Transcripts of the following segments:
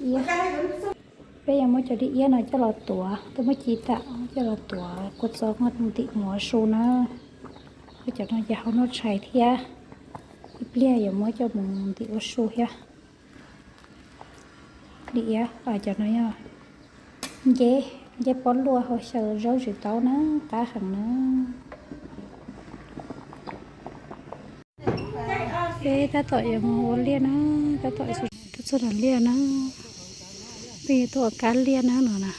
Iab. Peb yuav muab cov dib iab no coj los tuav, twb muab ci tas coj los tuav kua txob ntim mus ua su na. Cov no ces hau noj tshais thiab, ib pliag yuav muab coj mus ntim ua su thiab. Dib iab, cov no yog nceb, nceb pob luaj hau xyaw zaub tsis taub na, qab heev na. Peb tab tom yuav mus ua liaj na, tab tom txog txog nram liaj na. Peb yuav tuaj ua kab liaj na no na.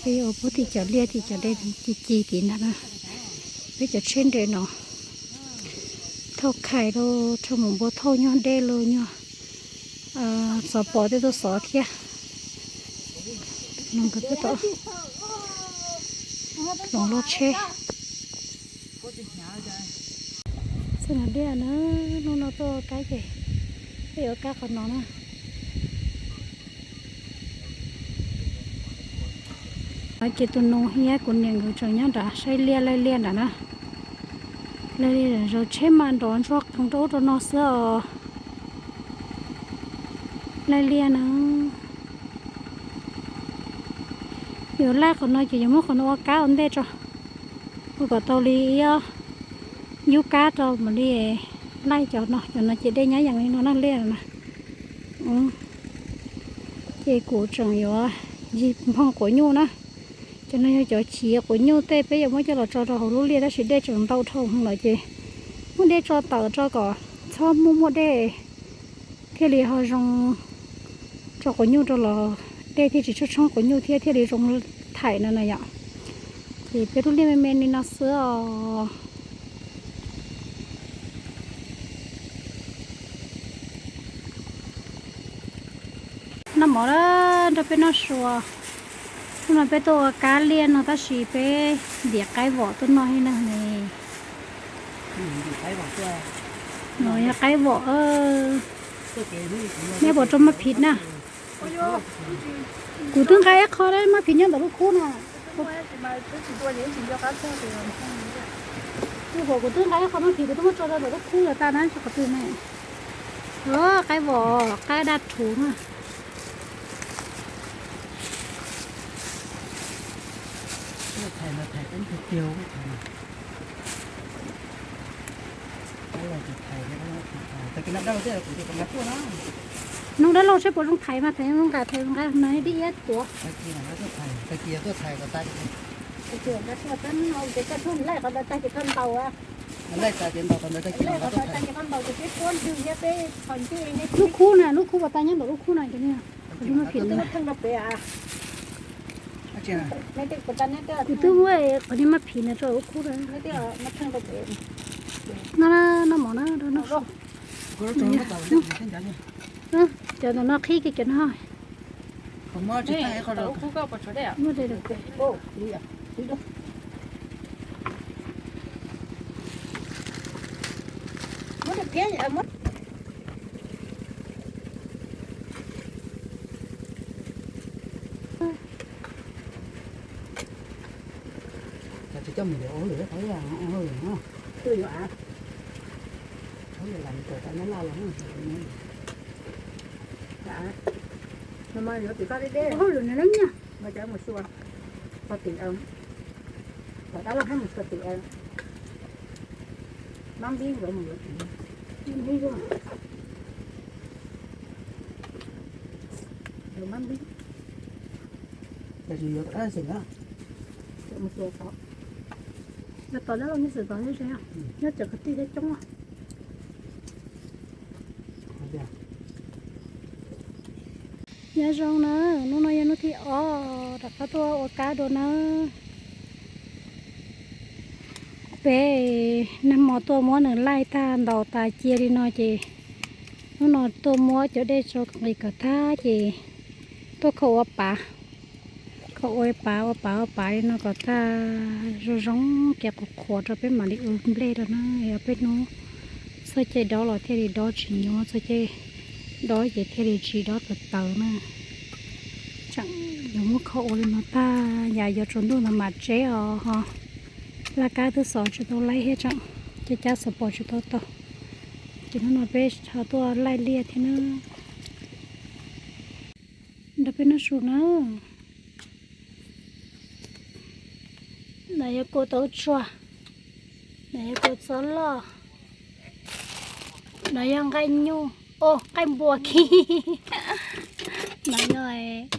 Peb yuav ua puag tim cov liaj tim cov dej ci ci tim ntawd na. Peb cov tsheb nres no thauj khais los thauj mus npua thauj nyuag dej los nyuag xov pos tej tuaj xov thiab. No nkawd tab tom hloov lub tsheb. Xwb na liaj na, hnub no tuaj ua kab ces peb yuav ua kab qhov no na. Ces tus nus thiab kuv niam nkawd tseem nyob nram saib liaj laij liaj nram na. Laij liaj zaum tsheb mas nrov ntsuag qees rau ub rau no xwb os. Laij liaj na. Yuav laij qhov no ces yuav muab qhov no ua kab ua ntej tso, ua kom tau li ib ob yub kab rau mam li laij cov no. Cov no ces dej nyab yees li no na liaj na. Ces kuv tseem yuav yig nphoo quav nyuj na. Cov no yog cov chiv quav nyuj tej peb yuav muab coj los tso rau hauv lub liaj tab sis dej tseem ntau dhau heev lawm ces muab dej tso tawm tso kom txhob muaj muaj dej thiaj li ho zoo tso quav nyuj rau los dej thiaj tsis tshoob tshoob quav nyuj thiab thiaj li zoo thaim no na yom. Ces peb lub liaj me me li no xwb os. Noj mov na, nrog peb noj su. Hnub no peb tuaj ua kab liaj no tab sis peb ntim qaib vom tuaj noj li no ne. No yog qaib vom, neb puas rau maj phiv na? Kuv twb nqa ib qho maj phiv nyob ntawm lub khub na. Kuv twb nqa ib qho maj phiv kuv twb muab tso rau ntawm lub khub los tag na, tsis qhov twg ne. Qaib vom, qaib daj rhuv na. Hnub dab laug seb puas zoo thaiv mas thaiv zoo nqa, thaiv zoo nqa no dib iab tuav. Lub khub na, lub khub puas tau nyob ntawm lub khub na, cov niag maj phiv na. Kuv twb muab qhov niag maj phiv na rau lub khub na. No, noj mov na, noj su. Cov ntawm no qhib kiag cov no. Hauj lwm no leej, tom dab laug hab mus xyuas tim, mab npib nkawd mus yuav tim, npib, mab npib, mus xyuas tom, tom dab laug nyob xwb tom nyob ze, nyob cov kwv tij thiab coob. Nyob zoo na, hnub no yog hnub thib ob rov qab tuaj ua kab dua na. Peb nag hmo tuaj muab nws laij tag ntaus tas cia li no ces hnub no tuaj muab cov dej tso nqis kom tag ces tuaj khau ua pav, khau ua pav ua pav ua pav li no kom tag zoo zoo ces qhuav qhuav rau peb mam li ua nplej rau na. Yog peb hnub txoj cai dob los thiaj li dob tsis nyuaj, txoj cai dob ces thiaj li tsis dob tawv tawv na. Tseem yuav muab khau ua li no tag, yam yuav tsaus ntuj ntawd mam tseb os ho. Laj kab twb xov tsis tau laij thiab tseem cab cab xov pos tsis tau tau. Ces hnub no peb ho tuaj laij liaj thiab na. Nrog peb noj su na. No yog kua tauv tsuag, no yog kua txob loj, no yog nqaij nyuj, o, nqaij npua khi, no yog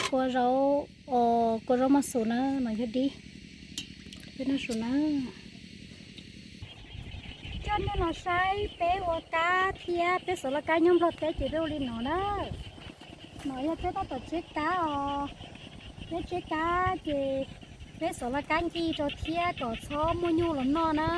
kua zaub, o, kua zaub maj xus na, no yog dib. Peb noj su na. Coj nej los saib peb ua kab thiab peb xov laj kab nyob Nplog teb ces peb ua li no na. No yog peb tab tom tseb kab os. Peb tseb kab ces peb xov laj kab ncig rau thiab kom txhob muaj nyuj los noj na.